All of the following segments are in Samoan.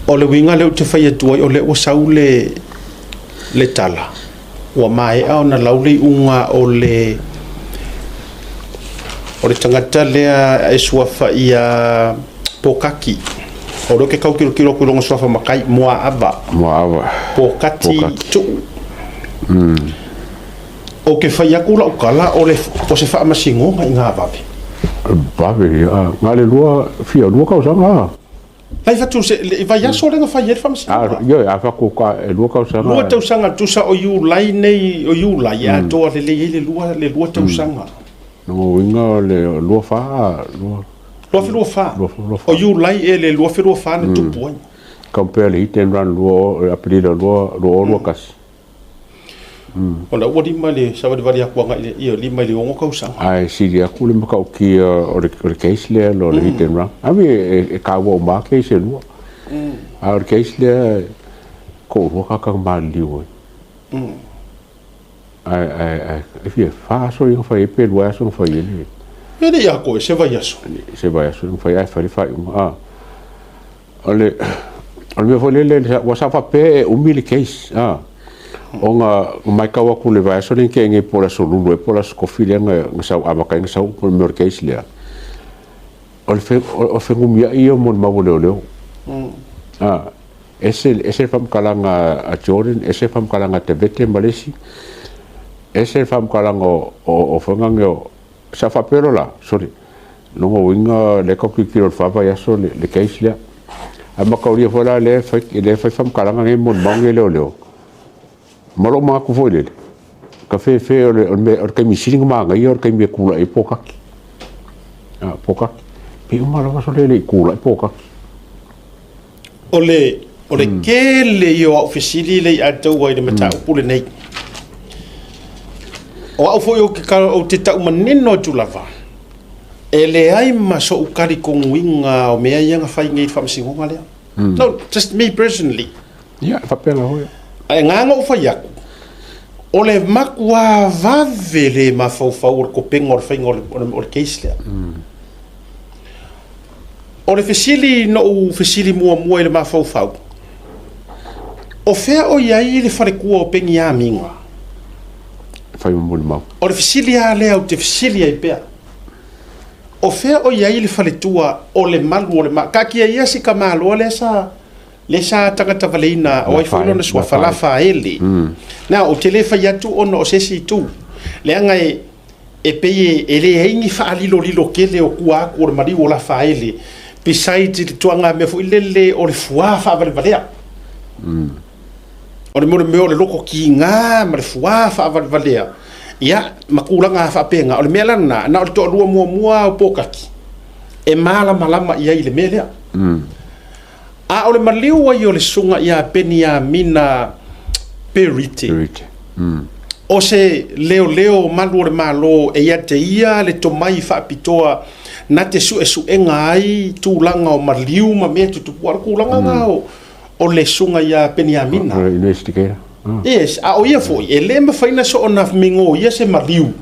O le uiga lea ou te fai atu ai, o lea ua sau le le tala, ua maea ona lau le iuga o le o le tagata lea e suafa ia Pokaki. O lea ou te tau tilotilo atu i lona suafa matai, Muaava. Muaava. Pokati Tuu. Ou te fai atu lau tala, o le o se faamasinoga i ngā vave. Vave, ia. Na o le lua, fia lua tausaga. Lai fatu se le vaiaso lea na fai ai le faamasinoga. A, ioe, a fatu ka e lua tausaga. Lua tausaga tusa o Iulai nei, o Iulai e atoa lelei ai le lua, le lua tausaga. Lona uiga o le 24, lua. 2024. O Iulai e le 2024 na tupu ai. Compare le hit and run lua, Aperila 2021. O la ua lima i le savalivali atu agai i le, ia, lima i le ono tausaga. Ae sili atu le matautia o le, o le case lea lo le hit and run. Ave e, e kāua uma lava case e lua. A o le case lea, toalua tagata na maliliu ai. Ae, ae, ae, e fia fa aso ia na fai ai pe lua aso na fai ai le. E le i atoa i se vaiaso. Se vaiaso na fai ai, ae fai le faaiuga. A. O le, o le mea foi lele, ua sa faapea e umi le case, a, ona matau atu i le vaiaso lea na tea nei po o le aso Lulu ea po o le aso Tofi lea na sau amata ai ona sau le mea o le case lea, o le o le fenumiai ia o molimau a leoleo. A, ese, ese le faamatalaga a Jordan, ese le faamatalaga a Tavete ma le isi, ese le faamatalaga o, o, o faiga o, Sa faapea loa la, sole, lona uiga lea e tau tilotilo i le fa vaiaso le, le case lea. Ae mataulia foi la lea e fai, lea e fai faamatalaga nei molimau nei leoleo, ma lou manatu foi lele, ka fefe o le, o le mea, o le taimi sili ona manaia o le taimi e tulai ai Pokaki. A, Pokaki. Pei uma lava sole e le i tulai Pokaki. O le, o le tele ia o au fesili lea i ataua i le mataupu lenei. O au foi ou te, ou te tau manino atu lava, e leai ma so'u talitonuina o mea ia na fai nei i le faamasinoga lea. No, just me personally. Ia, e faapena foi. Ae na ona ou fai atu, o le matua vave le mafaufau o le topenga o le faiga o le, o le, o le case lea. O le fesili na ou fesili muamua i le mafaufau, o fea o i ai le faletua o Peniamina? Fai ma molimau. O le fesili lava lea ou te fesili ai pea. O fea o i ai le faletua o le malu o le ma... Taatia ia si tamaloa lea sa lea sa tagatavaleina o ai foi lona suafa Lafaele. Now, ou te le fai atu ona o se isi itu, leaga e e pei e leai ni faalilolilo tele o tua atu o le maliu o Lafaele, besides i le tulaga mea foi lele o le fuā faavalevalea. O le mea o le mea o le loto kiga ma le fuā faavalevalea, ia, ma tulaga faapena. O le mea la lena, na o le toalua muamua o Pokaki e malamalama i ai i le mea lea. A o le maliu ai o le susuga ia Peniamina Perite, o se leoleo malu o le Malo e ia te ia le tomai faapitoa na te suesuega ai tulaga o maliu ma mea tutupu. A o le tulaga lena o le susuga ia Peniamina. O le investigator. Yes, a o ia foi, e le mafai na soona migoia se maliu.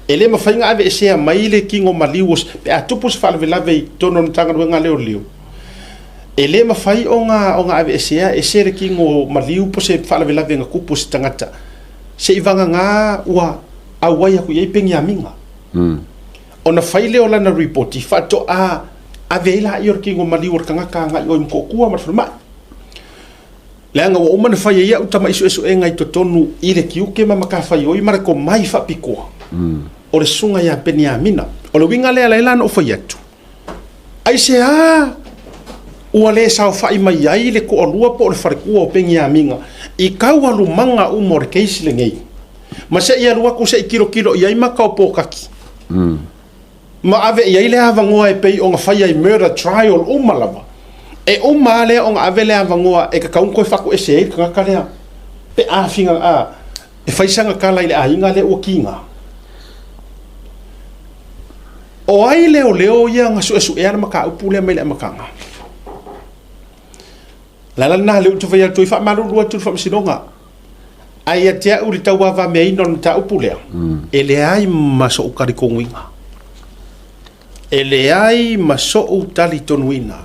E le mafai ona aveesea mai le tino maliu o se, pe a tupu se faalavelave i totonu o le Matagaluega a Leoleo, e le mafai ona ona aveesea ese le tino maliu po o se faalavelave na tupu i se tagata, seivagana ua auai atu i ai Peniamina. Ona fai lea o lana ripoti faatoa ave ai laia o le tino maliu o le tagata agai i o i Motootua ma le falemai. Leaga ua uma ona fai e au tamai suesuega i totonu i le tiute ma matafaioi ma le tomai faapitoa o le susuga ia Peniamina. O le uiga lea la na ou fai atu, aisea ua le saofai mai ai le toalua po o le faletua o Peniamina i taualumaga uma o le case lenei, ma se i alu atu se i tilotilo i ai maka o Pokaki, ma ave i ai le avanoa e pei ona faia i murder trial uma lava, e uma lava lea ona ave le avanoa e tatau ona toe faatoese ai le tagata lea pe a fina, a, e fai sana tala i le aiga lea ua kiga. O ai leoleo ia na suesuea le mataupu lea mai le amataga? O le ala lena lea ou te fai atu ai, faamalulu atu i le Faamasinoga. Ae ia te au i le tauavameaina o le mataupu lea, e leai ma sou talitonuina. E leai ma sou talitonuina.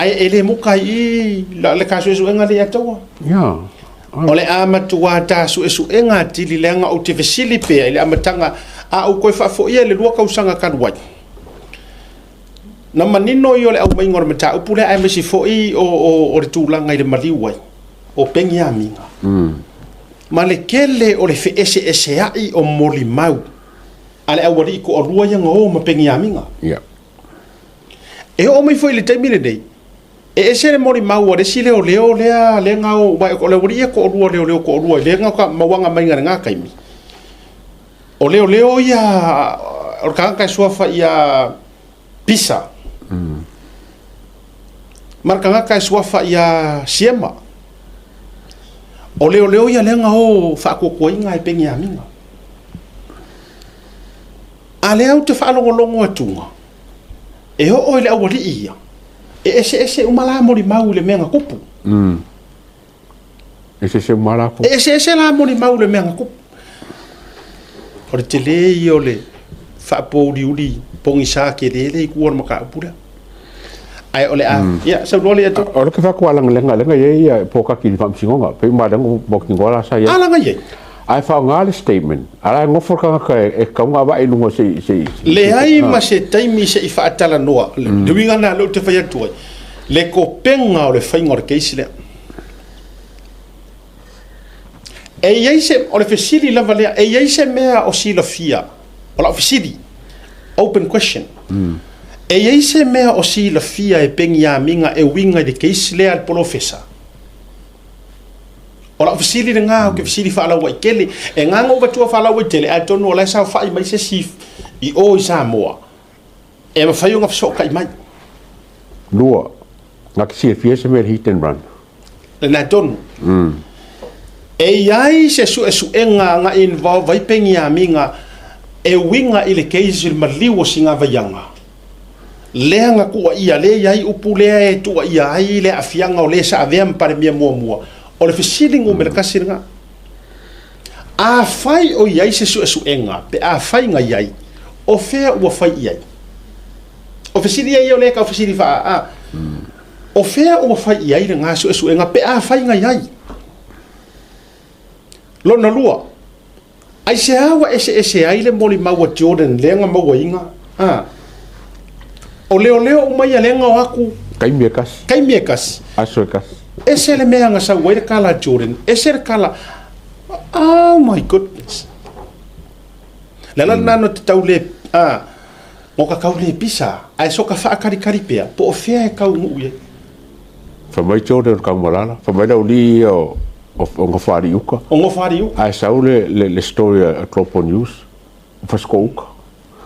Ae e le muka ai i i le ta suesuega lea ia te au. Ia. O le a matua ta suesuega atili leaga ou te fesili pea i le amataga a ou toe faafoia i le 2 tausaga talu ai. Na manino ia o le aumaiga o le mataupu lea aemaise foi o le tulaga i le maliu ai o Peniamina ma le tele o le feeseeseai o molimau a le aualii toalua ia na o ma Peniamina. Ia. E oo mai foi i le taimi lenei, e ese le molimau a le isi leoleo lea, lea na o, aua o le aualii ia e toalua, leoleo toalua, lea na mauaga mai i lena taimi. O leoleo ia, o le tagata e suafa ia Pisa, ma le tagata e suafa ia Siema. O leoleo ia lea na o faatuatuaina e Peniamina. A lea ou te faalogologo atuga, e oo i le aualii ia, e eseese uma la molimau i le mea na tupu. Eseese uma latou. E eseese la molimau i le mea na tupu. O le tele ia o le faapouliuli pogisa tele lea i tua o le mataupu lea. Ae o le a, ia, saunoa lea atu. O le ke whaku alanga lenga lenga ia ia pōkaki i le faamasinoga, pei ma lenga mo ki ngoa la sa ia. Alanga ia. Ae faaaoga le statement, a la e nofo le tagata e tatau ona avai i luga se i, se i. Leai ma se taimi se i faatalanoa, le uiga lena lea ou te fai atu ai, le kopenga o le faiga o le case lea. E i ai se, o le fesili lava lea, e i ai se mea o silafia, o lau fesili, open question, e i ai se mea o silafia e Peniamina e uiga i le case lea a le polofesa? O lau fesili lena, ou te fesili faalauaitele. E gā na ou avatua faalauaitele, atonu o la e saofai mai se isi i o i Samoa, e mafai ona fesootai mai. 2, na te silafia se mea hit and run. Lena tonu. E i ai se suesuega na involve ai Peniamina e uiga i le case i le maliu o Sigavaiaga. Lea na tuuaia, lea e i ai upu lea e tuuaia ai le aafiaga o le sa avea ma Palemia muamua. O le fesili numera tasi lena. Afai o i ai se suesuega, pe afai na i ai, o fea ua fai i ai? O fesili ia ia o lea e tau fesili faa, a, o fea ua fai i ai lena suesuega pe afai na i ai? Lona lua, Aisea ua eseese ai le molimau a Jordan lea na mauaina? A. O leoleo uma ia lea na o atu. Taimi e kasi. Taimi e kasi. Aso e kasi. Ese le mea na sau ai le kala a Jordan, ese le kala. Oh my goodness. Le ala lena no te tau le, a, no ka kau le pisa, ae so ka faakalikali pea, po o fea e kau nuu i ai. Fai mai Jordan o Kaumalala, fai mai le aualii ia o o Nofoalii uka. O Nofoalii uka. Ae sau le, le, le story a Global News, o Fasiko uka.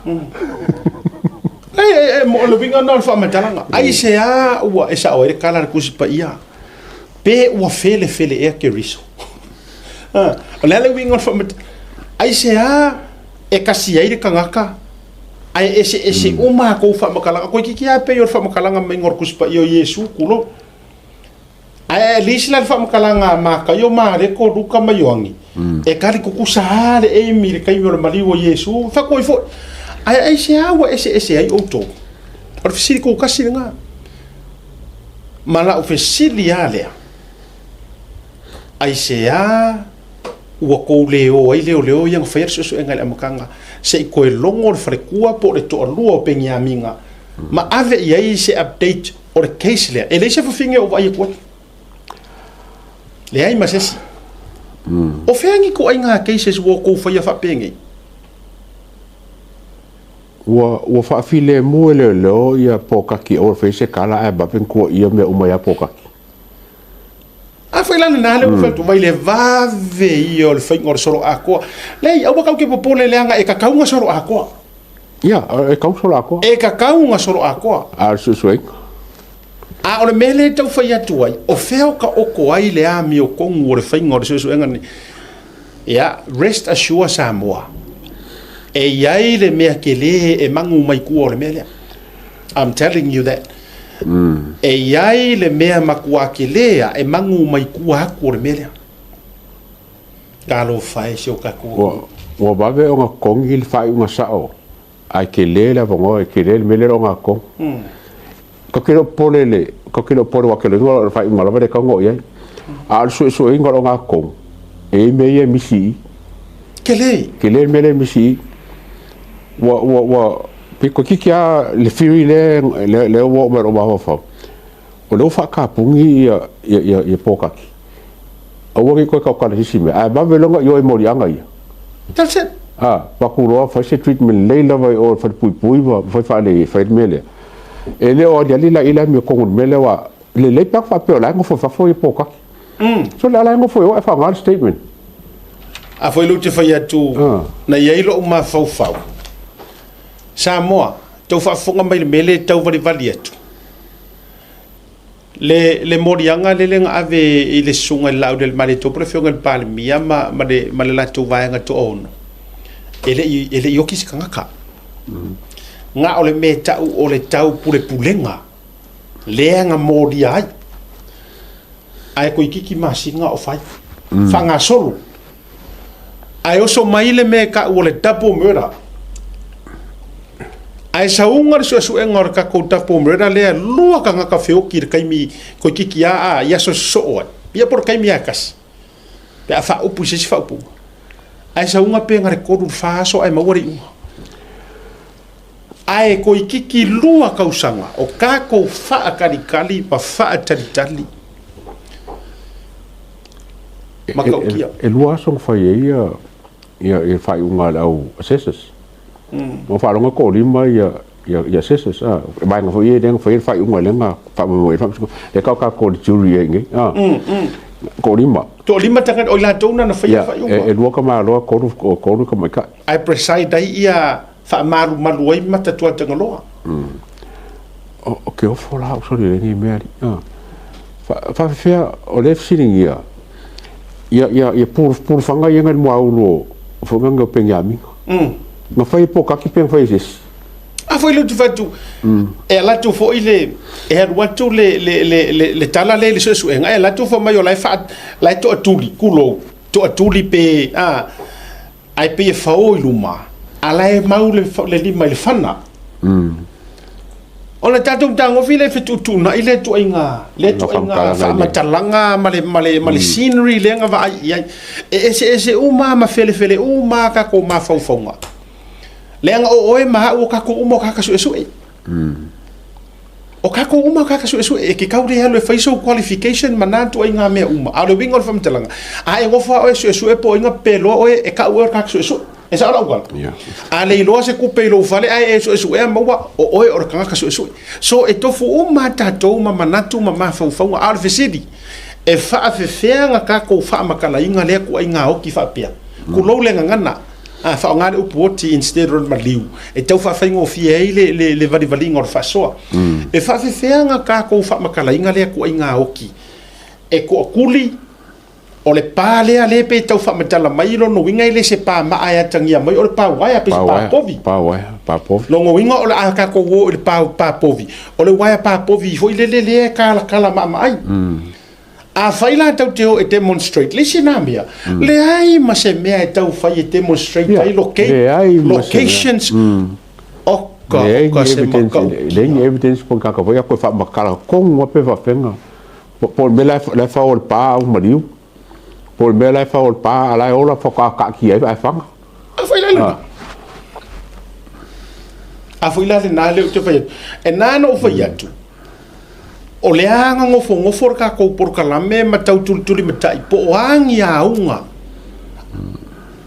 E, e, e, mo le uiga na o le faamatalaga. Aisea ua e sao ai le kala a le Tusi Paia? Pe ua felefele ea Keriso? Ah, o le a le uiga o le faamatalaga? Aisea e kasi ai le tagata ae eseese uma a tou faamatalaga? Toeitiiti lava pei o le faamatalaga mai o le Tusi Paia o Iesu, tulou. Ae at least la le faamatalaga a Mataio, Mareko, Luka ma Ioane, e tali tutusa lava le aim i le taimi o le maliu o Iesu, fai atu ai foi. Ae aisea ua eseese ai outou? O le fesili tutasi lena. Ma lau fesili lava lea, aisea ua tou le o ai leoleo ia na faia le suesuega i le amataga se i toe logo le faletua po o le toalua o Peniamina ma ave i ai se update O le case lea, e leai se fafine o vaai atu ai. Leai ma se isi. O fea ni ituaiga cases ua outou faia faapenei? Ua, ua faafilemu e leoleo ia pōkaki aua le faia se kala ae vave ona tuuaia mea uma ia pōkaki. Afai la lena lea ua fai atu mai le vave ia o le faiga o le solo atoa. Leai, aua tatou te popole leaga e tatau ona solo atoa. Ia, e tatau ona solo atoa. E tatau ona solo atoa. A o le suesuega. A o le mea lea e tau fai atu ai, o fea o taoto ai le amiotonu o le faiga o le suesuega lenei? Ia, rest assure Samoa, e i ai le mea tele e magu mai tua o le mea lea. I'm telling you that. E i ai le mea matua tele a e magu mai tua atu o le mea lea. Talofa e si o tatou Ua, ua vave ona totogi le faaiuga sao, ae tele le avanoa, e tele le mea lea o le ogatotonu. Tatou te le o popole i le, tatou te le o popole aua o le igoa o le faaiuga lava lea e tatau ona oo i ai. A o le suesueina o le ogatotonu, e i ai mea ia e misi i i. Tele. Tele le mea lea e misi i i. Ua, ua, ua, pei toeitiiti lava le theory lea, lea ua oo mai i lou mafaufau, o lea ua faatapuni ia, ia, ia, ia pokaki. Aua ne i toe tautala i se isi mea, ae vave loa ona ioe i moliaga ia. That's it. A, avatu loa fai se treatment lelei lava i o i le falepuipui ma fai faalelei e fai ai le mea lea. E le o aliali la i le amiotonu i le mea lea aua e lelei pe a faapea o la e nofo i fafo ia pokaki. So o la e nofo i o ae faaaoga le statement. A foi lea ou te fai atu, na i ai lou mafaufau, Samoa, tau faafofoga mai i le mea lea e tau valivali atu. Le, le moliaga lele na ave i le susuga i le Laaulialemalietoa po o le Afioga i le Palemia ma, ma, le, ma le latou vaega toaono, e le i, e le i oti se tagata. Na o le mea e tau o le taupulepulega lea na molia ai. Ae toeitiiti masina o fai. Faagasolo. Ae oso mai le mea e tau o le double murder. Ae sauga le suesuega o le tatou double murder lea, lua tagata feoti i le taimi toeitiiti a i aso sosoo ai. Ia po o le taimi lava e tasi. Pe a faaupu i se isi faaupuga. Ae sauga pe na o le 3 i le 4 aso ae maua le iuga. Ae toeitiiti 2 tausaga o tatou faatalitali ma faatalitali. Matautia. E lua aso na fai ai ia ia faaiuga a le au assessors. Na faalogo e toalima ia ia assessors a, vaega foi ia lea na fai ai le faaiuga lea na faamoemoe ai le faamasinoga. Lea tau tatou le jury ai nei a. Toalima. Toalima tagata o i latou na na faia le faaiuga. E lua tamaloa, 3 tamaitai. Ae preside ai ia faamalumalu ai mata tuatagaloa. O ke ofo la au soli lenei mea alii. A. Faafefea o lea e fesiligia ia ia ia pulufaga ia nai le muaulu o foi nai o Peniamina. Na fai e pokaki pe na fai e se isi? A foi lea ou te fai atu, e alu atu foi le, e alu atu le, le, le, le, le tala lea i le suesuega, e alu atu fai mai o la e faa, la e toatuli, tulou, toatuli pe, a, Ae pei e fao i luma, a la e mau le, le lima i le fana. O le tatou matagofi lea e fetuutuunai lea ituaiga, lea ituaiga faamatalaga ma le, ma le, ma le scenery lea na vaai i ai. E eseese uma ma felefele uma a tatou mafaufauga. Leaga o oe ma au o tatou uma o tagata suesue. O tatou uma o tagata suesue, e te tau le alu e fai sou qualification ma na ituaiga mea uma. A o le uiga o le faamatalaga, a e nofo lava oe e suesue po o ai na peloa oe, e tau oe o le tagata suesue. E sao lau tala? Yeah. A le iloa se tupe i lou fale ae e suesuea maua o oe o le tagata suesue. So e tofu uma lava tatou ma manatu ma mafaufauga. A o le fesili, e faafefea na tatou faamatalaina lea ituaiga oti faapea? Tulou le gagana. A faaaoga le upu oti instead o le maliu e tau faafaigofie ai le, le, le valivaliga o le faasoa. E faafefea na tatou faamatalaina lea ituaiga oti? E toatuli, o le pa lea lea pe tau faamatala mai lona uiga e le se pa maa e atagia mai o le pa uaea pe se pa povi. Pa uaea, pa povi. Lona uiga o le a tatou o i le pa, pa povi. O le uaea pa povi foi lele lea e kalakala maamaai. Afai la tau te o e demonstrate, leai se na mea. Leai ma se mea e tau fai e demonstrate ai locations. Oka, oka se makaukia. Leai ni evidence po o ni tagata foi ia toe faamatala tonu lava pe faafefea po o le mea la e fao e le pa au maliu, po o le mea la e fao e le pa a o la e ola faatoa taatia ai ae faga. Afai la lena. Afai la lena lea ou te fai atu. E na ona ou fai atu, O le a na nofonofo le tatou polokalame ma tau tulitulimatai po o a ni auga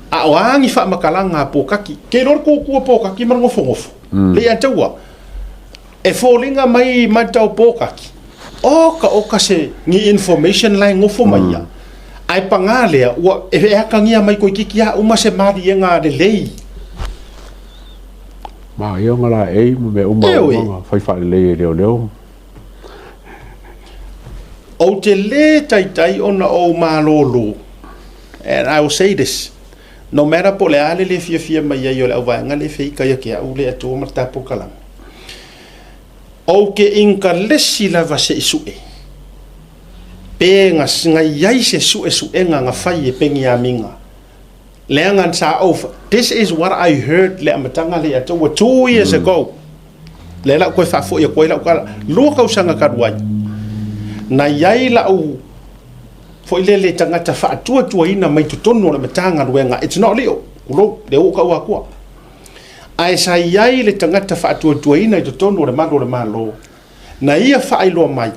a o a ni faamatalaga a Pōkaki. Ke iloa le kūkū a Pōkaki ma le nofonofo. Le ia taua, e foliga mai i mata o Pōkaki, oka oka se ni information la e nofo mai ia. Ae pagā lea, ua e atagia mai toeitiiti lava uma se maliega lelei. Manaia ona laei ma mea uma Ioe. uma na fai faalelei e leoleo. Ou te lē taitai ona ou malōlō, and I will say this, no matter po o le a le lē fiafia mai ai o le auvaega lē feika ia te a'u lē atoa ma le ta polokalame, ou te inkalesi lava se i su'e pe na i ai se su'esu'ega na fai e Peniamina. Leaga sa ou, this is what I heard le amataga lea ia te ua 2 years ago. Lea la ou toe faafoi atu ai lau tala, 2 tausaga talu ai, na i ai lau foi lele tagata faatuatuaina mai totonu o le Matagaluega, it's not lio, tulou, lea ua ou taua atua. Ae sa i ai le tagata faatuatuaina i totonu o le malu o le Malo, na ia faailoa mai,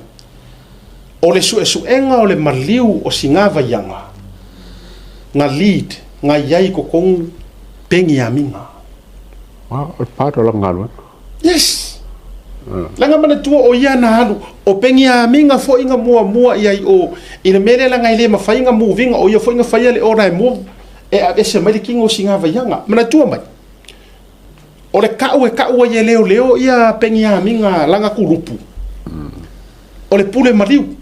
o le suesuega o le maliu o Sigavaiaga, na lead, na i ai i totonu Peniamina. O le part o lana galuega. Yes. Leaga manatua o ia na alu, o Peniamina foi na muamua i ai o, i le mea lea leaga e le mafai ona move ina, o ia foi na faia le order e move, e aveese mai le tino o Sigavaiaga. Manatua mai, o le ka'u e ka'u ai e leoleo ia Peniamina lana kulupu, o le pule maliu.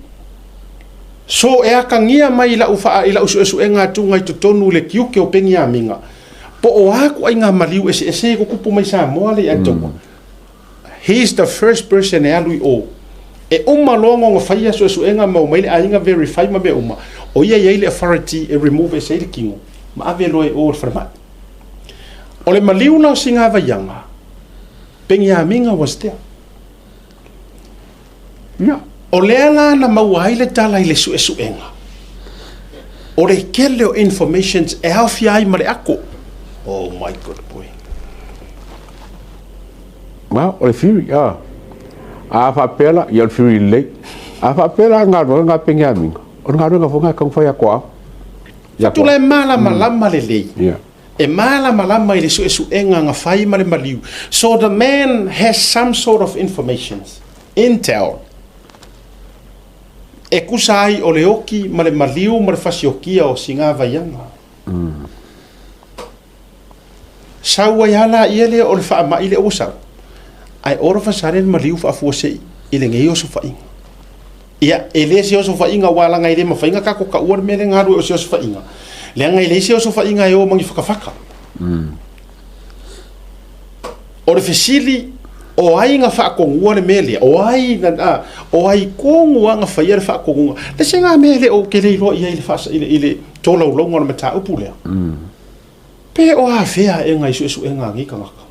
So e atagia mai i la'u faa, i la'u suesuega atuga i totonu i le tiute o Peniamina, po o a ituaiga maliu eseese e tutupu mai Samoa le ia te au. He is the first person e alu i o. E uma loa ona faia suesuega ma omai le aiga verify ma mea uma, o ia e i ai le authority e remove ese ai le tino ma ave loa i o i le falemai. O le maliu la o Sigavaiaga, Peniamina was there. Ia. O lea la na maua ai le tala i le suesuega, o le tele o informations e aofia ai ma le ako. Oh my good boy. Ma, o le theory, a. A faapea la, ia o le theory lelei. A faapea la galuega nga Peniamina, o le galuega foi nga e taumafai atu a. Ia Tula e malamalama lelei. Ia. E malamalama i le suesuega na fai ma le maliu. So the man has some sort of informations, intel, e tusa ai o le oki ma le maliu ma le fasiokia o Sigavaiaga. Sau ai lava laia lea o le faamai lea ua sau, ae all of a sudden maliu faafuasei i lenei osofaiga. Ia, e le se osofaiga aua leaga e le mafai ona tatou taua le mea lea na alu ai o se osofaiga, leaga e leai se osofaiga e o ma ni fatafata. O le fesili, o ai na faatonua le mea lea? O ai na, o ai tonu lava na faia le faatonuga? Le se na mea e le o, ou te le iloa i ai i le, i le tolaulauga o le mataupu lea. Pe o afea aega i suesuega a nei tagata?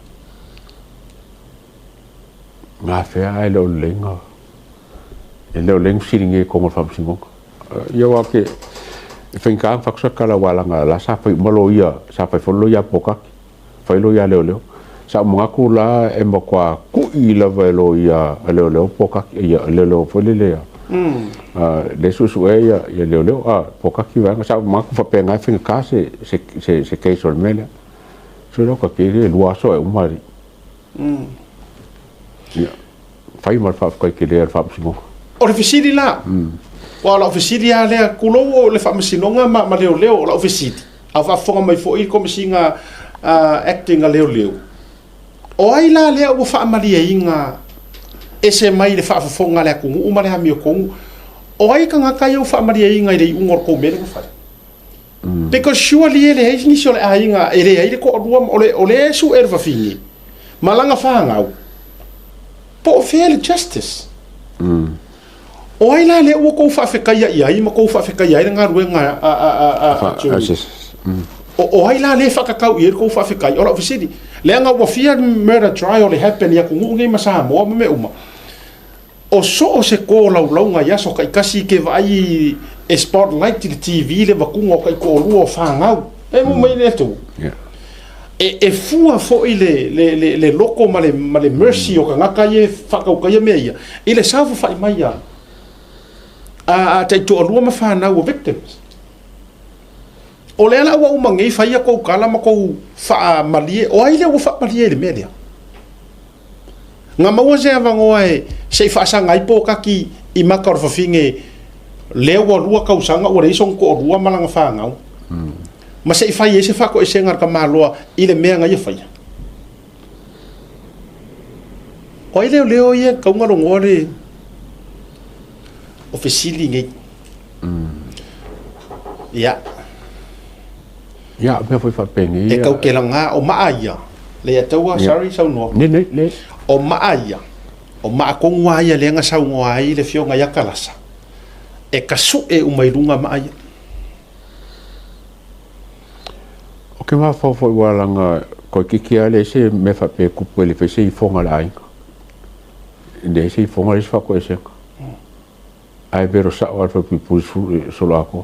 Gafea ae le o lelei na e le o lelei na fesiligia i totonu o le faamasinoga. Ia aua ke e faigata ona fai atu se tala aua leaga la sa fai uma loia, sa fai foi le loia a Pokaki, fai loia a leoleo. Sa ou manatu la e matua kui lava e loia a leoleo Pokaki, ia leoleo foi lele a le suesuea ia ia leoleo a Pokaki vaega. Sa ou manatu faapena e faigata se se se se case o le mea lea. So le oka ke le lua aso e uma alii. Ia, fai ma le faafetai tele a le Faamasinoga. O le fesili la, aua o lau fesili lava lea, tulou o le Faamasinoga ma leoleo, o lau fesili, a o faafofoga mai foi le Komesina Acting a Leoleo, o ai la lea ua faamalieina ese mai le faafofoga a le atunuu ma le amiotonu, o ai tagata ia ua faamalieina i le iuga o le tou mea lea na fai? Because surely e leai nisi o le aiga e leai le toalua o le o le sue le fafine ma lana fanau po o fea le justice. O ai la lea ua tou faafetaia i ai ma tou faafetaia ai le galuega a a a a a jury? O o ai la lea e faatatau i ai le tou faafetai? O lau fesili, leaga ua fia murder trial e happen i atunuu nei ma Samoa ma mea uma. O so o se tolaulauga i aso taitasi ke vaai e spotlight i le TV le avatuga o taitoalua o fanau. E mo mai le atu. E fua foi le, le, le, le loko ma le, ma le mercy o tagata ia e faatautaia mea ia i le saofafai mai a a taitoalua ma fanau o victims. O lea la ua uma nei fai a kou tala ma kou faamalie, o ai lea ua faamalie i le mea lea? Na maua se avanoa e se i faasaga ai Pokaki i maka o le fafine lea ua 2 tausaga ua leai sona toalua ma lana fanau, ma se i fai ai se faatoesega a le tamaloa i le mea na ia faia. O ai leoleo ia e tatau ona logoa le o fesili nei? Ia. Ia, mea foi faapenei. E tau ke laga o maa ia. Le ataua, sorry, saunoa. Ne, ne, ne. O maa ia, o maa tonu lava ia lea na saunoa ai le Afioga ia Kalasa, e kasuʻe uma i luga maa ia. O ke mafaufau foi ua laga toeitiiti lava leai se mea faapea e tupu e le fai se ifoga a le aiga. leai se ifoga leai se faatoesega. Ae velo sao lava le falepuipui i le solo atoa.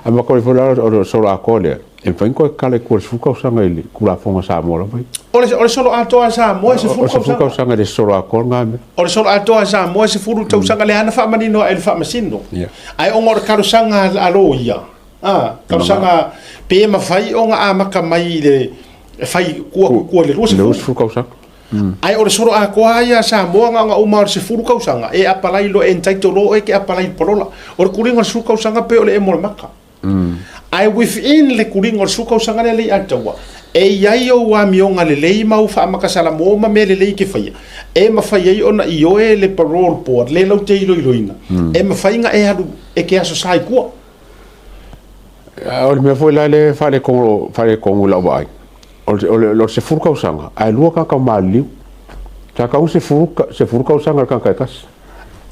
Ae matalia foi la o le solo atoa lea, e mafai ona toe kala i tua i le 10 tausaga i le Tulafono a Samoa lava ia. O le, o le solo atoa a Samoa e 10 tausaga. O le 10 tausaga i le solo atoa lena mea. O le solo atoa a Samoa e 10 tausaga, lea na faamanino ae le Faamasino. Yeah. Ae ona o le talosaga a loia, a, talosaga pe mafai ona amata mai i le fai tua tua i le 20. 20 tausaga. Ae o le solo atoa ia a Samoa na ona uma o le 10 tausaga e apalai loa e entitle loa oe e te apalai i le palola. O le tuliga o le 10 tausaga pei o le emo o le maka. Ae within le tuliga o le 10 tausaga lea le i ataua, e i ai ou amioga lelei ma ou faamakasalamoa ma mea lelei e te faia, e mafai ai ona ioe le parole board lea latou te iloiloina, e mafai ona e alu e te asosa i tua. O le mea foi la lea e faaletonu, faaletonu i lau vaai, o le, o le, o le 10 tausaga, ae lua tagata maliliu. Sa tatau ona 10, 10 tausaga i le tagata e tasi.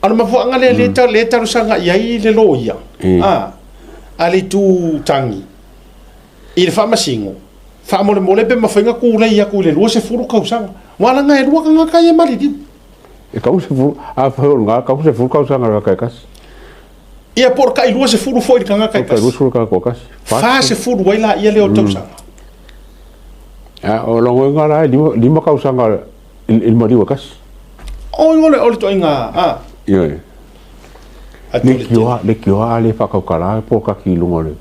O le mafuaaga lea lea ta, lea talosaga i ai le loia, a, a le itu tagi i le faamasino, faamolemole pe mafai ona tulei atu i le 20 tausaga. Aua leaga e lua tagata ia e maliliu. E tatau ona 10, afai o lena, e tatau ona 10 tausaga i le tagata e tasi. Ia po o le tai 20 foi i le tagata e tasi. 20 i le tagata e tasi. 40 ai laia lea o tausaga. A o logoina la e 5 tausaga i le maliu e tasi. Oi o le o le toaiga a. Ioe. Leitioa, leitioa a le faatautala pokaki i luga o le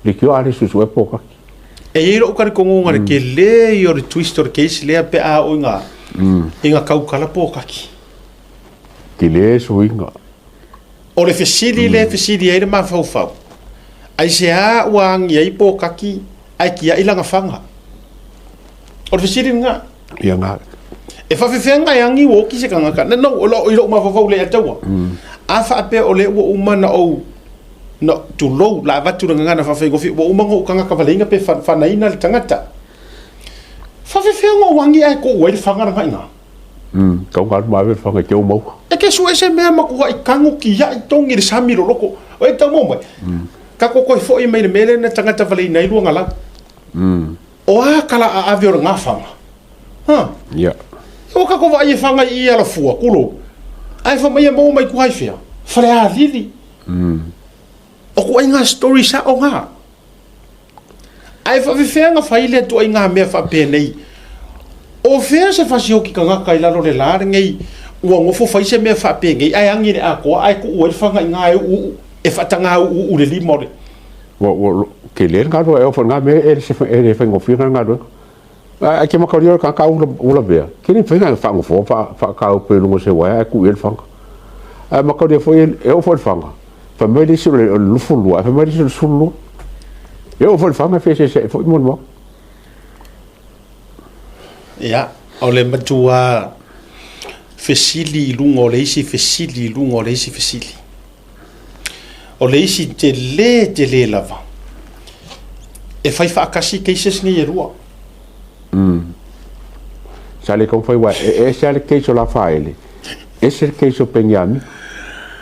leitioa a le suesue pokaki. E i ai lou talitonuga i le tele ia o le twist o le case lea pe a oo i ga tautala pokaki. Tele suiga. O le fesili lea e fesili ai le mafaufau, aisea ua agi ai pokaki ae tiai lana faga? O le fesili lena. Ia na. E faafefea e agi ua oti se tagata? No, i lou mafaufau le ataua. A faapea o lea ua uma na ou na tulou la avatu le gagana faafaigofie ua uma ona ou tagata valeina pe fanaina le tagata. Faafefea ona ou agi ae tuu ai le faga lena i ina? Tau galu ma ave le faga i te ou maua. E te sue se mea matuai tago kiai togi i le sami loloko. O e tau maua mai. Tatou toe foi mai le mea lea na tagata valeina ai Luagalau. O a kala aave o le gafaga? Ha? Ia. Ua tatou vaai e faga i i Alafua, tulou. Ae fai mai e maua mai tua i fea? Falealili. O ituaiga story sao na. Ae faafefea na fai lea ituaiga mea faapenei? O fea se fasioti tagata i lalo o le la lenei ua nofo fai se mea faapenei ae agi i le atoa ae tuu ai le faga i ina e uuuu, e faataga uuuu i le lima o le. Ua, ua, tele le galuega e oo foi i lena mea e le, e le faigofie lena galuega. Ae te mataulia le tagata ua, ua lavea, ke le mafai ona faanofoa ma faataupe i luga o se uaea ae tuu i ai le faga. Ae mataulia foi e oo foi i le faga, fai mai le isi o le 22, ae fai mai le isi o le 12. E oo foi i le faga e feeseeseai foi molimau. Ia, o le matua fesili i luga o le isi fesili i luga o le isi fesili. O le isi tele tele lava, e fai faatasi cases nei e lua. Sa le taumafai aua e ese lava le case o Lafaele, ese le case o Peniamina.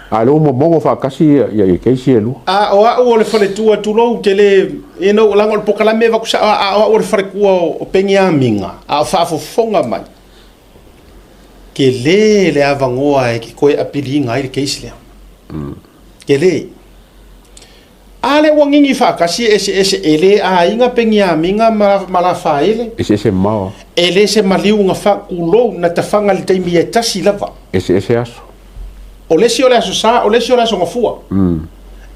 A o lea ua momono faatasi ia case ia e lua. A o au o le faletua, tulou, te le, you know, leaga o le polokalame e avatu sao, a o au o le faletua o Peniamina, a o faafofoga mai, Tele le avanoa e te toe apiliina ai le case lea. Tele. A lea ua gigi faatasi e eseese, e le aiga Peniamina ma Lafaele. Eseese mamao. E le se maliu na fa, tulou, na tafaga i le taimi e tasi lava. Eseese aso. O le isi o le aso Sa, o le isi o le aso Gafua.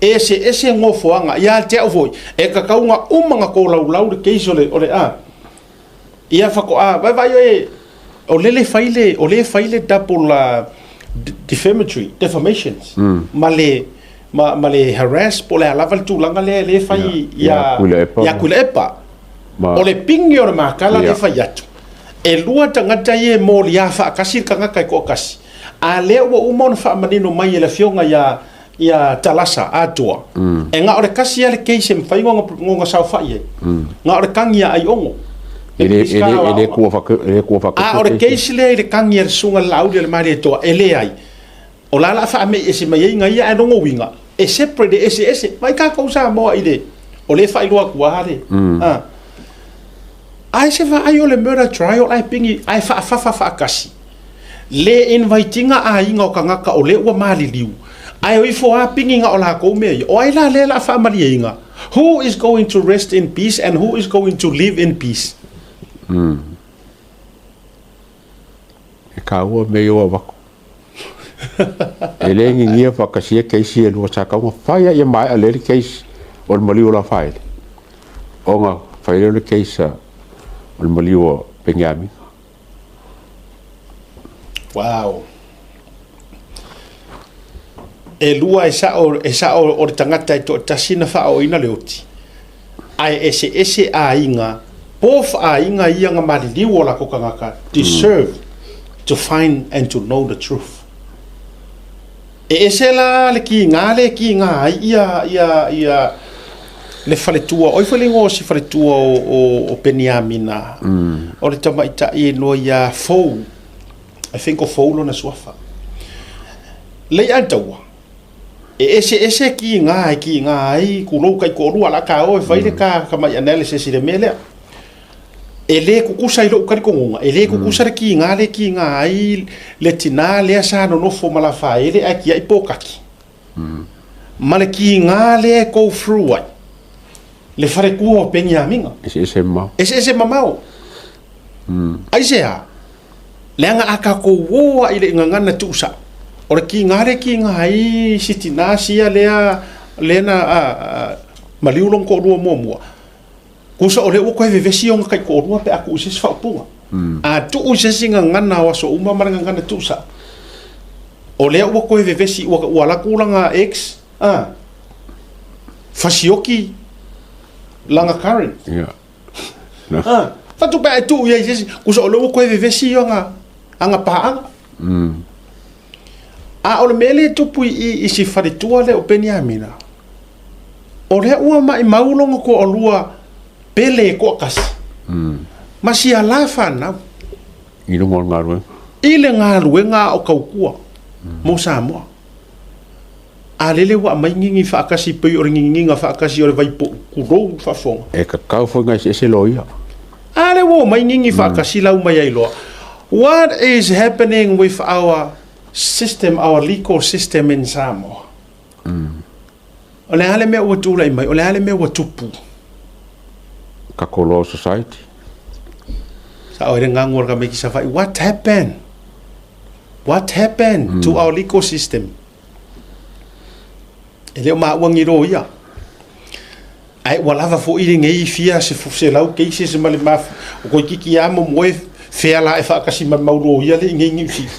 E eseese nofoaga. Ia te au foi, e tatau ona uma ona tolaulau le case o le, o le a. Ia faatoa vaivai oe o lele fai le o le fai le double defamatory defamations ma le ma, ma le harass po o le a lava le tulaga lea le fai ia ia Tuilaepa. O le pigi o le makala le fai atu. E lua tagata ia e moliā faatasi le tagata e toatasi. A lea ua uma ona faamanino mai e le afioga ia ia Talasa atoa, e na o le tasi lava le case e mafai ona saofai ai, na o le tagi a Aiono. E le, e le, e le tua whake, e le tua whake. A o le case lea i le tagi a le susuga i le Laauli a le Malietoa, e leai. O la la faamei ese mai ai ia ae lona uiga, e separate, e eseese. Mai tatou Samoa i le, o lea e faailoa atu lava le, a. Ae se vaai o le murder trial ae pigi, ae faafafa faatasi. Le invite ina aiga o tagata o lea ua maliliu, ae o ifo a pigi na o lakou mea ia. O ai la lea la faamalieina? Who is going to rest in peace and who is going to live in peace? E kāua mea ia ua avatu. E le ngigia faatasia case ia e lua sa tau na fai a ia maea lelei le case o le maliu o Lafaele ona fai lea o le case o le maliu o Peniamina. Wow. E lua e sao, e sao o le tagata e toatasi na faaooina le oti, ae eseese aiga, both aiga ia na maliliu o latou tagata deserve to find and to know the truth. E ese la le kiga lea e kiga ai ia, ia, ia le faletua, oi foi le igoa o si faletua o, o, o Peniamina, o le tamaitai e iloa ia Fou, I think o Fou lona suafa. Lei a taua, e eseese kiga e kiga ai kulou taitoalua, o le a taoa e fai le ta tamai analysis i le mea lea. E lē kukusa i lo'u talitonuga, e lē kukusa le kiga lea e kiga ai le tinā lea sa nonofo ma Lafaele ae tia'i pōkaki, ma le kiga lea e go through ai le faletua o Peniamina. Eseese mamao. Eseese mamao. Aisea? Leaga a tatou ō a'i le gagana tuusa'o, o le kiga lea e kiga ai si tinā sia lea lea na maliu lona toalua muamua, Kusa o lea ua toe vevesi ona taitoalua pe a tuu i se isi faaupuga. A tuu i se isi gagana o aso uma ma le gagana tuusao, o lea ua toe vevesi, ua, ua alu atu lana ex, a, fasioki lana current. Yeah. A, fatu pe a e tuu i ai i se isi, kusa o lea ua toe vevesi ona, ana paaga. A o le mea lea e tupu i i, i si faletua lea o Peniamina, O lea ua maʻimau lona toalua pele e toatasi ma si ala fanau. I luga o le galuega. I le galuega a o tautua mo Samoa. A lele ua aumai gigi faatasi pei o le gigiga faatasi o le vaipou, tulou le faafofoga. E tatau foi ona eseese loia. A lea ua omai gigi faatasi lau mai ai loa. What is happening with our system, our legal system in Samoa? O le a le mea ua tulai mai? O le a le mea ua tupu? Tatou Law Society. Sa oe le gagu o le tamaiti Savaii. What happened? What happened to our legal system? E le o maua ni loia. Ae ua lava foi lenei fia 100 cases ma le maf o toeitiiti lava momoe fea la e faatasi ma le mau loia lea i nei Niu Sila.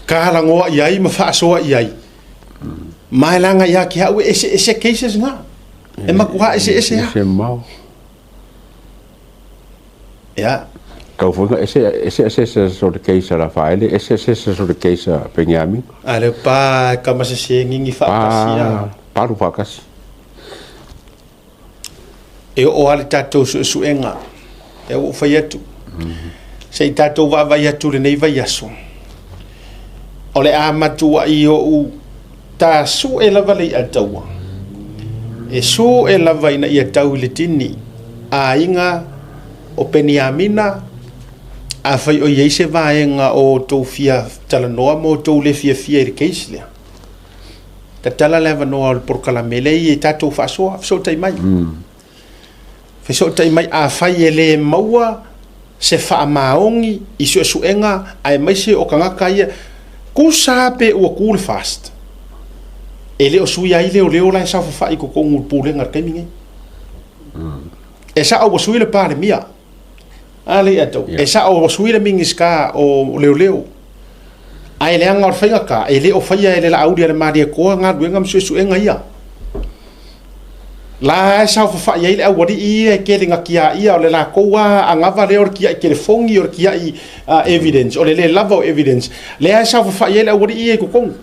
Talanoa i ai ma faasoa i ai. Ma e laga ia te au e eseese cases na. E matua eseese lava. Ese mamao. Ia. Tau foi na ese ese assessors o le case a Rafaele, ese assessors o le case a Peniamina. A le pa e kama sese ngingi faatasi a. Palu faatasi. E oo lava le tatou suesuega, lea ua ou fai atu, se i tatou vaavaai atu i lenei vaiaso, o le a matuai ou tasue lava le i'a taua, e sue lava ina ia tau i le tini aiga o Peniamina, afai o i ai se vaega o outou fia talanoa ma outou le fiafia i le case lea. Tatala le avanoa o le polokalame lea i tatou faasoa, fesootai mai. Fesootai mai afai e le maua se faamaoni i suesuega aemaise o tagata ia, tusa pe ua tu le FAST, e le o suia ai leoleo la e saofafai i totonu o le Pulega i le taimi nei. E sao ua sui le Palemia, a lea ia tau. E sao ua sui le Minisita o Leoleo, ae leaga o le faigata, e le o faia e le Laauli a le Malietoa galuega ma suesuega ia. La e saofafai ai le aualii ia e tele na tiaia, o le latou lava anava lea o le tiai telefoni, o le tiai evidence, o le le lava o evidence, lea e saofafai ai le aualii ia i totonu.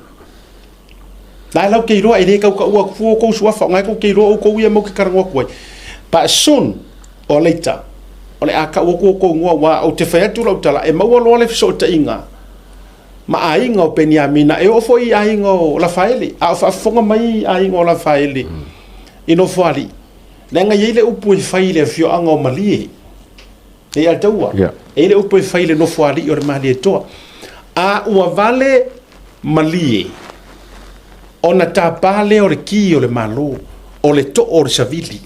La e latou te iloa e le tau taua atu fua outou suafa, o lena tou te iloa outou ia matou te talanoa atu ai. But soon or later, o le a tau atu outou igoa, aua ou te fai atu lau tala, e maua loa le fesootaiga ma aiga o Peniamina, e oo foi i aiga o Lafaele, a o faafofoga mai aiga o Lafaele i Nofoalii, leaga e i ai le upu e fai i le afioaga o Malie. E ia taua. Yeah. E i le upu e fai le nofoalii o le Malietoa. A ua vale malie ona tapa lea o le ki o le Malo, o le too o le savili,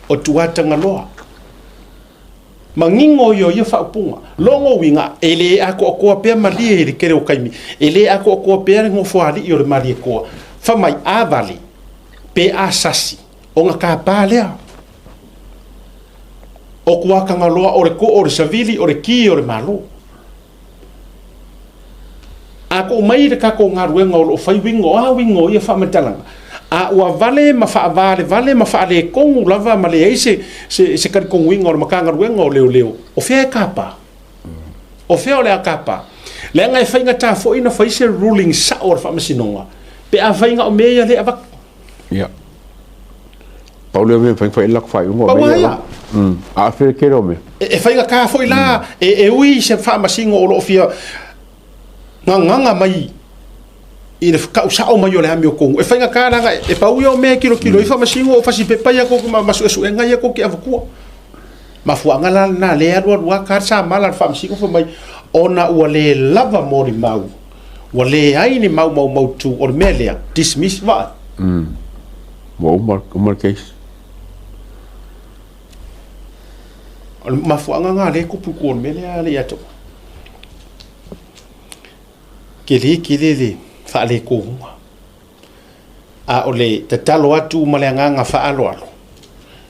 o Tuatagaloa. Manino ia o ia faaupuga. Logo uiga, e le atoatoa pea malie i le tele o taimi, e le atoatoa pea le nofoalii o le Malietoa. Fai mai, a vale, pe a sasi, ona tapa lea. O Tuatagaloa o le too o le savili, o le ki o le Malo. A tuu mai le tatou galuega o lo o fai uiga, o a uiga o ia faamatalaga? A ua vale ma faavalevale ma faaletonu lava ma leai se, se, se talitonuina o le Matagaluega o Leoleo, o fea e tapa? O fea o le a tapa? Leaga e faigata foi ona fai se ruling sao a le Faamasinoga pe afai na o mea ia lea e avatu. Ia. Pau lea o mea e mafai ona fai ai le latou faaiuga o Pau mea lava ia. ia. A o le tele o mea. E faigata foi la, e ui i se faamasino o lo o fia gagaga mai i le kau sao mai o le amiotonu. E faigata leaga e pau ia o mea e tilotilo ai faamasino o fasipepa ia tou ma suesuega ia tou te avatua. Mafuaaga la lena lea e alualu lava ta le samala a le faamasino fai mai ona ua le lava molimau, ua leai ni mau maumautu o le mea lea, dismiss vaai. Ua uma, uma le case. O le mafuaaga lena lea e tupu i tua o le mea lea le ia te oe. Tele tele le faaletonuga. A o le tatalo atu ma le agaga faaaloalo,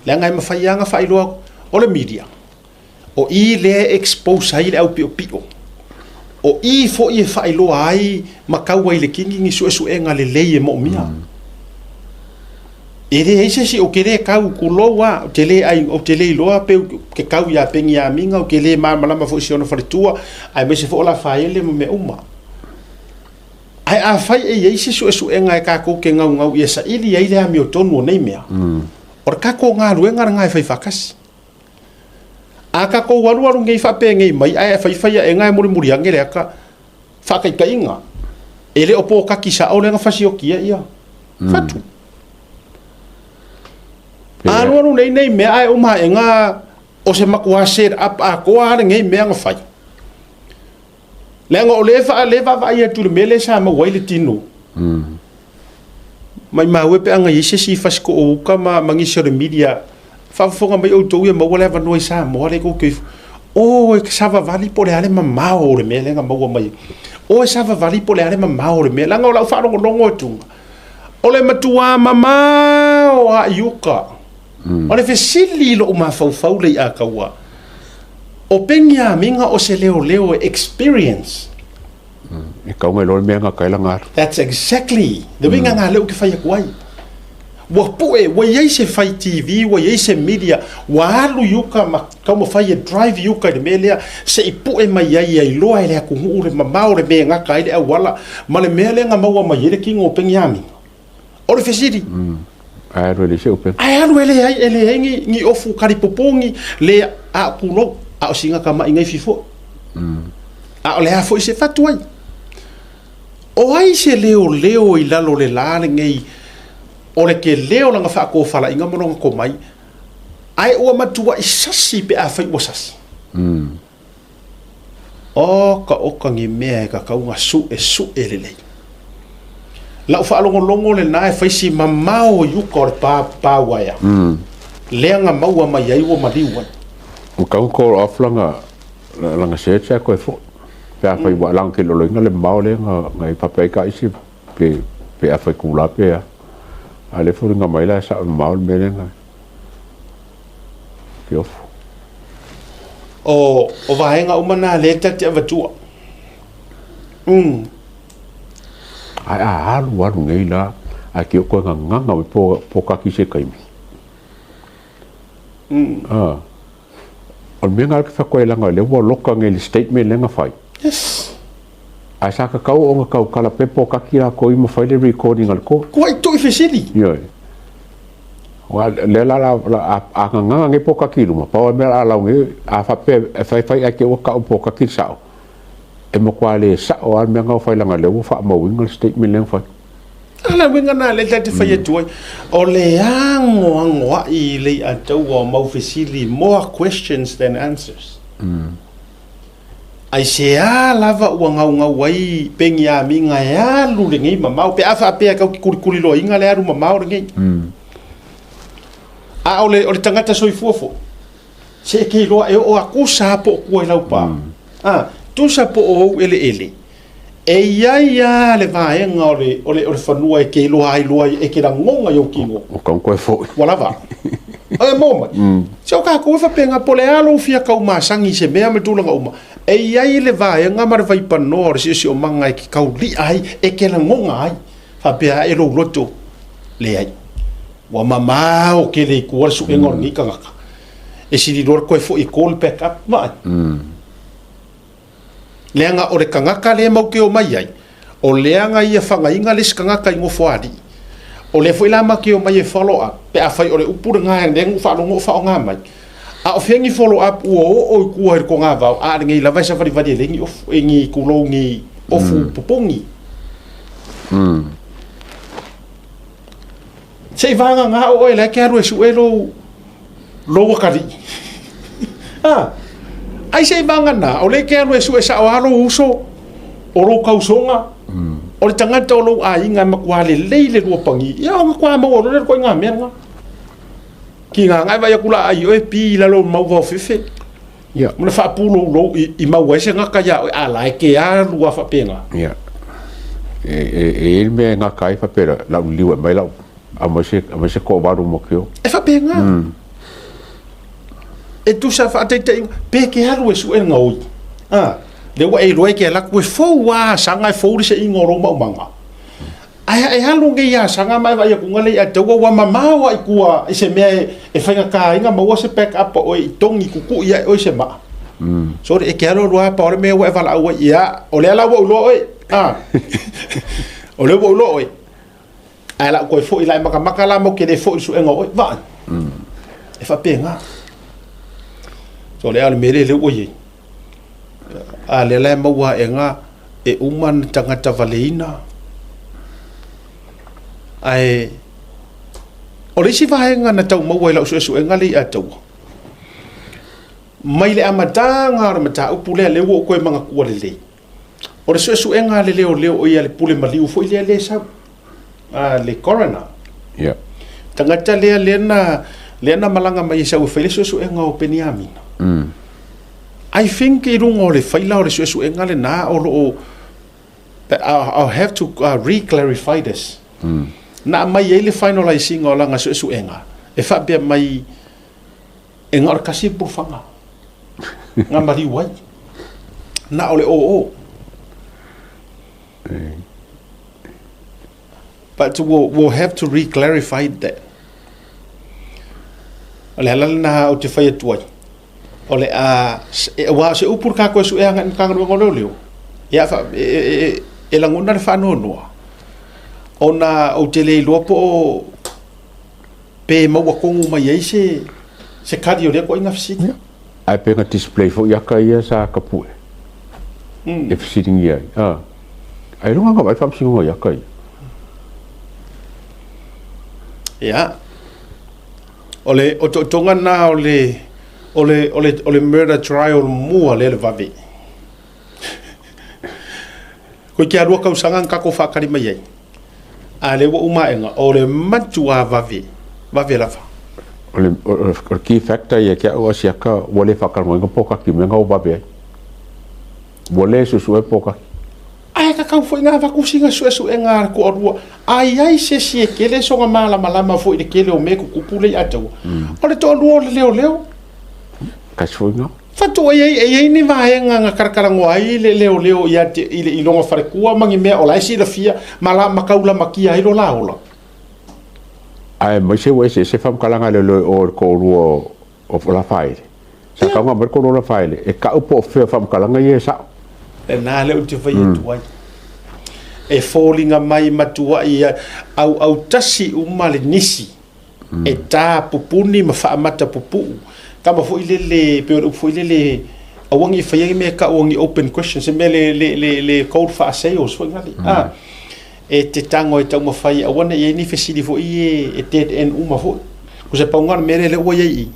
leaga e mafai lava ona faailoa atu, o le media, o i lea e expose ai le aupiopio, o i foi e faailoa ai ma tau ai i le kini ni suesuega lelei e moomia. E leai se isi, ou te le tau, tulou lava, ou te le ai, ou te le iloa pe ou te tau ia Peniamina, ou te le malamalama foi i si ona faletua, aemaise foi o Lafaele ma mea uma. Ae afai e i ai se suesuega e tatou te naunau ia saili ai le amiotonu o nei mea, o le tatou galuega lena e fai faatasi. A tatou alualu nei faapenei mai ae faifai aena e mulimuli ane le ata faataitaiga, e le o pokaki sao lea na fasioki ai ia fatu. A alualu nei nei mea ae uma aena o se matua set up atoa lava lenei mea na fai. Leaga o lea e lea e vaavaai atu i le mea lea sa maua ai le tino. Maimau e pe ana i ai se isi fasitoo uka ma, ma nisi o le media. Faafofoga mai outou ia maua le avanoa i Samoa lea tou te ifo. O e savavali po o le a le mamao o le mea lea na maua mai. O e savavali po o le a le mamao o le mea. Leaga o lau faalogologo atu, o le matua mamao lava i uka. O le fesili i lou mafaufau Leiataua, o Peniamina o se leoleo e experience. E kau mai loa le mea gata ai lana alu. That's exactly the uiga na lea ou te fai atu ai. Ua pue, ua i ai se fai TV, ua i ai se media, ua alu i uka ma taumafai e drive i uka i le mea lea, se i pue mai ai ia iloa e le atunuu le mamao o le mea e gata ai le auala ma le mea lea na maua mai ai le tino o Peniamina. O le fesili. Ae alu e leai se upega. Ae alu e leai, e leai ni, ni ofu kalipopogi, le a o tulou, a o sina tama'i gaifi foi. A o le a foi se fatu ai. O ai se leoleo i lalo o le la lenei o le tele o lana faatofalaiga ma lona tomai, ae ua matuai sasi pe afai ua sasi. Oka oka ni mea e tatau ona suesue lelei. Lau faalogologo lena e fai si mamao i uka o le pa, pa uaea. Lea na maua mai ai ua maliu ai. Ua tau call off lana lana search ae toe foi. Pe afai ua lana kiloloina le mamao lea na na i faapea ai ka isi pe pe afai kula pe a. A lea e foliga mai la e sao mamao le mea lea na Fiofu. O, o vaega uma na lea ta te avatua. Ae a alu alu nei la, ae ke o koe gagaga mai po, po kaki se taimi. Ah. O le mea na ke whakoe langa lea ua loka nei le statement lea na fai. Yes. Ae sa tatau ona tautala pe pokaki latou i ma fai le recording a le court. Kua i toi fesili. Ioe. Aua lea la la la a a gagaga nei pokaki i luma, pau lava le mea o le a lau nei, a faapea e fai fai ae te i ua tau pokaki le sao, e matua le sao lava le mea na fai leaga o lea ua faamauina le statement lea na fai. A le uiga lena lea ta te fai atu ai, o le anoanoai i Leiataua o mau fesili, more questions than answers. Aisea lava ua gaugau ai Peniamina e alu lenei mamao, pe a faapea e tau te kulikuliloaina le alu mamao lenei? A o le, o le tagata soifua foi, se e te iloa e oo atu sa po o tua i lau pā. A, tusa po o ou eleele, e i ai lava le vaega o le, o le, o le fanua e te iloa ai loa, e te lagona i ou tino. Ua tau toe foi. Ua lava. E maua mai. Se o tatou e faapena, po o le a lou fia taumasani i se mea ma tulaga uma, e i ai le vaega ma le vaipanoa o le siosiomaga e te tauli'a ai, e te lagona ai, faapea ae lou loto, leai, ua mamao tele i tua le suega o lenei tagata. E sili loa le toe foi e call back up, vaai. Leaga o le tagata lea matou te omai ai, o lea na ia fagaina le isi tagata i Nofoalii. O lea foi la matou te omai e follow up, pe afai o le upu lena lea na ou faalogo o faaaoga mai. A o fea ni follow up ua oo i tua i le togavao, a lenei lava e savalivali e leai ni ofu, ni tulou ni ofu popogi. Se i vagana oe la e te alu e sue lou lou atalii. A, ai se i vagana, o lea e te alu e sue sao lava lou uso, o lou tausoga, o le tagata o lou aiga e matua lelei le lua pagi, ia ona matua maua loa lea o le ituaiga mea lena. Tiga na e vaai atu la ai oe pi i lalo o le mau vaofefe. Ia. Ma le faapuloulou i, i maua ai se gata iā oe, a la e te alu lava faapena. Ia. E, e, e i ai le mea e gata ai faapea lau liliu e aumai lau, aumai se, aumai se toavalu mo ke o. E faapena. E tusa faataitaiga, pe te alu e sue le gaoi. A, lea ua e iloa e te alu atu e fou lava asaga e fou le seiga o lou maumaga. Ae e alu nei ia Saga ma e vaai atu le ia taua ua mamao lava i tua i se mea e faigata ai ona maua se back up a oe i togi kukui ai oe i se maa. Sorry, e te alu alu lava pau le mea ua e valaau ai, ia, o lea la ua ou iloa oe. A, o lea ua ou iloa oe. Ae la ou toe foi la e matamata la matou te le foi i le suega o oe. Vaai. E faapena. So o le a le mea lea lea ua i ai. A lea la e maua aega e uma na tagata valeina. Ae o le isi vaega na tau maua i lau suesuega lea i Ataua, mai le amataga o le mataupu lea, lea ua ou toe manatua lelei, o le suesuega a le leoleo, o ia le pule maliu foi lea lea e sau, a le coroner. Yeah. Tagata lea lea na lea na malaga mai e sau e fai le suesuega o Peniamina. I think i luga o le faila o le suesuega lena o lo o I'll have to re-clarify this. Na aumai ai le finalize ina o lana suesuega e faapea mai e na o le tasi le pulufaga na maliu ai, na o le oo. But we'll have to re-clarify that. O le ala lena ou te fai atu ai, o le a, aua o se upu le tatou e sue agai i le Matagaluega o Leoleo, ia, e lagona le faanoanoa, ona ou te le iloa po o pe maua tonu mai ai se se kali o lea ituaiga fesili. Ae pe na display foi aka ia sa tapue e fesiligia ai. A. Ailoga na vaai faamasinoga i aka ia. Ia. O le otootoga lena o le o le o le o le murder trial mua lea le vave. Koe kia lua tausaga na tatou faatali mai ai. A lea ua uma aega, o le matuā vave, vave lava. O le, o, o le key factor ia ke au a siaka ua le faatalanoaina pōkaki mea na o vave ai. Ua le suesue pōkaki. Ae tatau foi ona avatu sina suesuega a le toalua, a i ai se isi e tele sona malamalama foi i le tele o mea e tutupu lea i Ataua. O le toalua o le leoleo. Kasi foi na. Faatoa i ai, e i ai ni vaega na talatalanoa ai le leoleo ia te, i, le, i lona faletua ma ni mea o la e silafia ma, la, ma tau lamatia ai lo la ola. Aemaise ua eseese faamatalaga a leoleo i o i le toalua o, o Lafaele. Sa Ia. tauga mai le toalua o Lafaele, e tau po o fea o faamatalaga ia e sao. Lena lea ou te fai atu ai. E foliga mai matuai auautasi uma le nisi e ta pupuni ma faamata pupuu. Tama foi lele, pei o le upu foi lele, aua ne i faia ni mea e tau o ni open question, se mea le, le, le, le code faa-sales foi lale. Ah, e te tago e taumafai, aua ne i i ai ni fesili foi e, e dead end uma foi. Ko se pauga o le mea lea lea ua i ai i,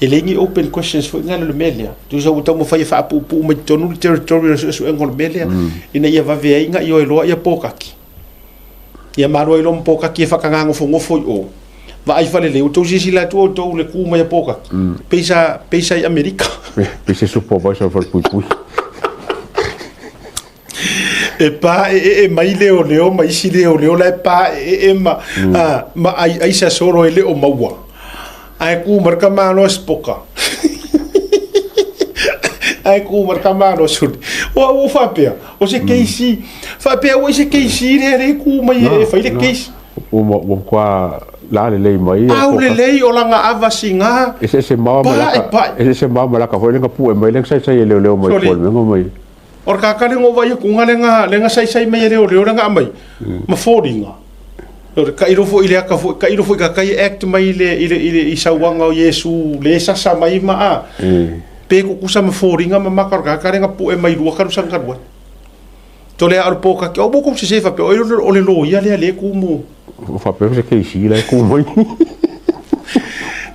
E leai ni open questions foi na le mea lea. Tusa ua taumafai e faapuupuu mai totonu le territory o le suesuega o le mea lea, ina ia vave ai na ioe loa ia pōkaki. Ia malo ai loa ma pōkaki e faataga nofonofo i o. Vaai falelei, ua tou silasila atu outou i le tu mai a pōkaki, pei sa, pei sa i Amerika. Pei se supervisor o le falepuipui. E paeee mai leoleo ma isi leoleo la e paeee ma, ma aiai sasolo e le o maua. Ae ku ma le tamaloa sipoka. Ae ku ma le tamaloa suli. O au o faapea, o se keisi, faapea ua i se keisi lea le ku mai e fai le keisi. Ua matua la lelei mai. Au lelei o lana ava siga. Eseese mao ma laka, eseese mao ma laka foi lenga pue mai lenga saisai e leoleo mai po le menga mai. O le kaka lenga o vai atu lenga lenga saisai mai e leoleo lenga aumai ma foliga. O le tailo foi i le ata foi, tailo foi ka tai act mai i le, i le, i le, i sauaga o Iesu le sasa mai ma a. Pe tutusa ma foliga ma maka o le kaka lenga pue mai lua talusaga talu ai. Tole a o le pōkaki, o mo kou sese faapea, o le loia lea le tu mo. Faapea se keisi la e tu mai.